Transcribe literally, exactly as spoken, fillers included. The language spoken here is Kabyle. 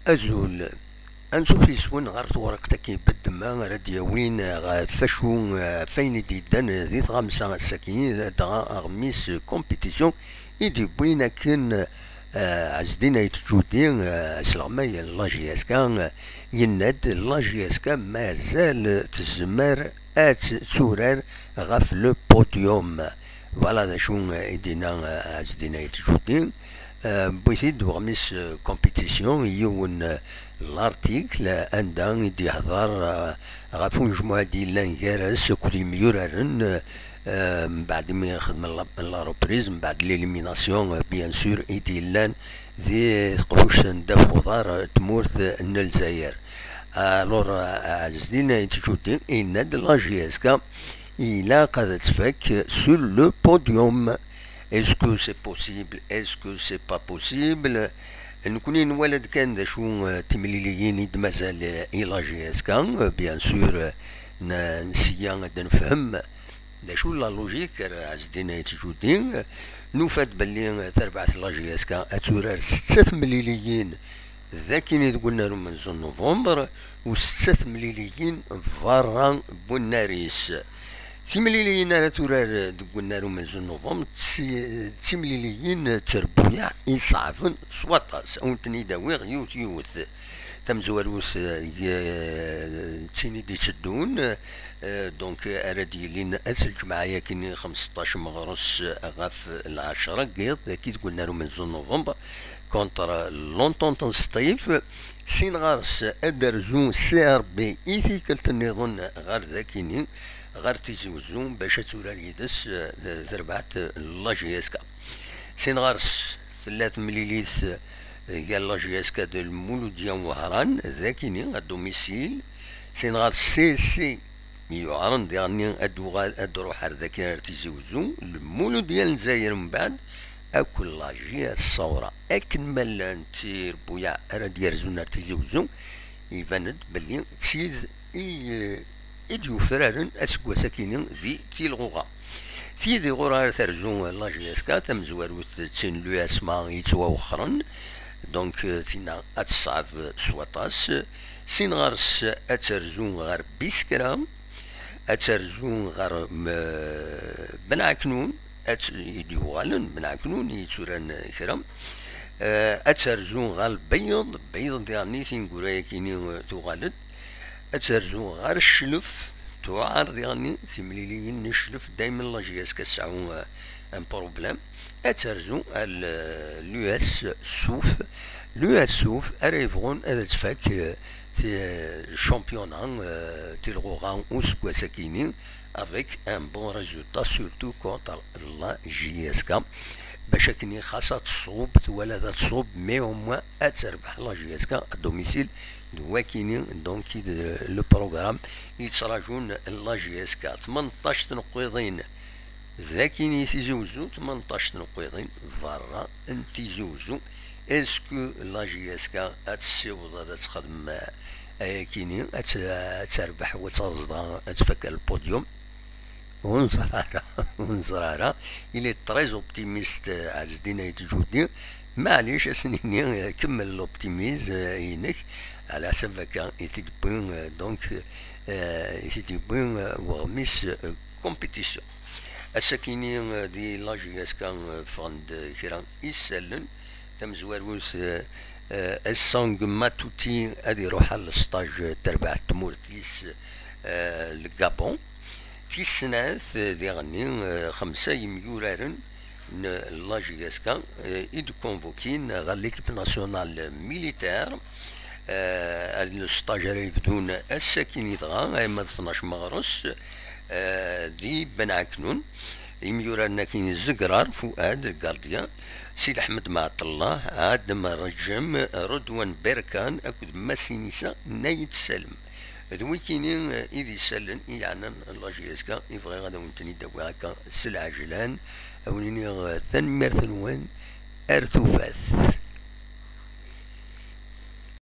Azul. Ansuf yes-wen ɣer tewriqt-agi n ddemma ara d-yawin ɣef wacu, ɣef wayen i d-yeddan di tɣamsa ass-agi, dɣa aɣmis compétition i d-yewwin akken, eh, Ɛezdin Ayt Ǧudi, eh, asleɣmay n la J S K, eh, yenna-d la J S K mazal tezmer ad turar ɣef le podium. Voilà d acu i d-yenna, eh, Ɛezdin Ayt Ǧudi. Eh, wwi-t-id uɣmis, eh, compétition, yiwen, eh, l'article anda i d-yehder, eh, ɣef unejmuɛ i d-yellan gar-as akked yemyuraren, eh, mbeɛd imi xedmen la, la reprise, mbeɛd l'élimination, eh, bien sûr, i d-yellan di teqbuct n ddabex uḍar, eh, tmurt, eh, n Lezzayer. Alors, eh, Ɛezdin Ayt Ǧudi yenna-d la J S K ilaq ad tfak sur le podium. Est-ce que c'est possible? Est-ce que c'est pas possible? Nekni nwala-d kan d acu, eh, timliliyin i d-mazal, eh, i la J S K, eh, bien sûr, eh, n-, nseyya ad nefhem d acu la logique ar Ɛezdin Ayt Ǧudi. Nufa-d belli, eh, tarbaɛt la J S K ad turar setta temliliyin d akini deg unnar umenzu n November, u setta temliliyin berra n unnar-is. Timliliyin ara turar deg unnar umenzu n November d ti-, d timliliyin d terbuyaɛ iṣeɛben s waṭas. Ad wen-ten-id-awiɣ yiwet yiwet. Tamezwarut, eh, d tin i d-itteddun, eh, donc ara d-yilin ass n lǧemɛa-yagi-nni xemseṭṭac meɣres ɣef lɛecṛa n yiḍ, dagi deg unnar umenzu n November, contre l'Entente n Sṭif. Sin ɣer-s ad d-terzu C R B i tikkelt nniḍen ɣer dagini, ɣer Tizi Wezzu, bac ad turar yid-s, eh, terbaɛt la J S K. Sin ɣer-s tella temlilit, eh, gar la J S K d Lmuludya n Wehran, dagini, à domicile. Sin ɣer-s C S C yuɛren diɣenni ad d-uɣal, ad d-ruḥ ar dagi ar Tizi Wezzu. Lmuludya n Lezzayer mbeɛd akked la J S Ṣawra. Akken ma llant tirbuyaɛ ara d-yerzun ar Tizi Wezzu, iban-d belli d tid i, i d-yufraren aseggas-akini di Tilɣuɣa. Tid iɣur ara terzu la J S K tamezwarut d tin n l'U S M A yettwawexxren, donc, eh, tinna ad teṣɛeb s waṭas. Sin ɣer-s ad terzu ɣer Biskra, ad terzu ɣer, m-, Ben Ɛeknun, ad t-, i d-yuɣalen, Ben Ɛeknun i yetturan kra. Eh, ad terzu ɣer Lbeyyeḍ, Lbeyyeḍ diɣenni tineggura-yagi-nni, eh, tuɣal-d. Ad terzu ɣer Cclef, tuɛer diɣenni, timliliyin n Cclef, daymen la J S K ad tesɛu, eh, un problème. Ad terzu ar l-, l'U S Suf, l'U S Suf ara yebɣun ad tfak, eh, ti-, championnat, eh, Tilɣuɣa useggas-akini, avec un bon résultat, surtout contre la J S K. Bac akken xas ad tṣub, twala ad tṣub, mais au moins ad terbeḥ la J S K à domicile. D wakini, donc, i d le programme i yettrajun la J S K. Tmenṭact n uqiḍin d akini Tizi Wezzu, tmenṭact n uqiḍin berra n Tizi Wezzu. Est-ce que la J S K ad tessiweḍ ad txedm, eh, ayakini, ad t-, ad terbeḥ u ad taẓ dɣa ad tfak le podium? Ur neẓri ara, ur neẓri ara. Il est très optimiste, eh, Ɛezdin Ayt Ǧudi. Maɛlic, ad s-nini, eh, kemmel l'optimisme, eh, inek, ɛla ḥsab akka i t-id-wwi, eh, donc, eh, i t-id-yewwi, eh, weɣmis, eh, compétition. Ass-akini, eh, di la J S K, eh, ffɣen-d kra isallen. Tamezwarut, eh, eh, Essang Matuti ad iruḥ ar lesṭaj, eh, terbaɛt tmurt-is, eh, le Gabon. Tis snat, eh, diɣenni, eh, xemsa yemyuraren n la J S K, eh, i d-convoquin ɣer l'équipe nationale militaire. Eh, lesṭaj ara yebdun ass-akini dɣa, arma d tnac meɣres, eh, di Ben Ɛeknun. Imyuraren-agi, Zegrar Fuad, le gardien, Sidi Ḥmed Mɛeṭellah, Adem Reǧem, Redwan Berkan akked Masinisa Nayt Salem. D wikini, eh, i d isallen i yeɛnan la J S K, i bɣiɣ ad awen-ten-id-awiɣ akka s lɛejlan, ad awen-iniɣ, eh, tanemmirt-nwen, ar tufat.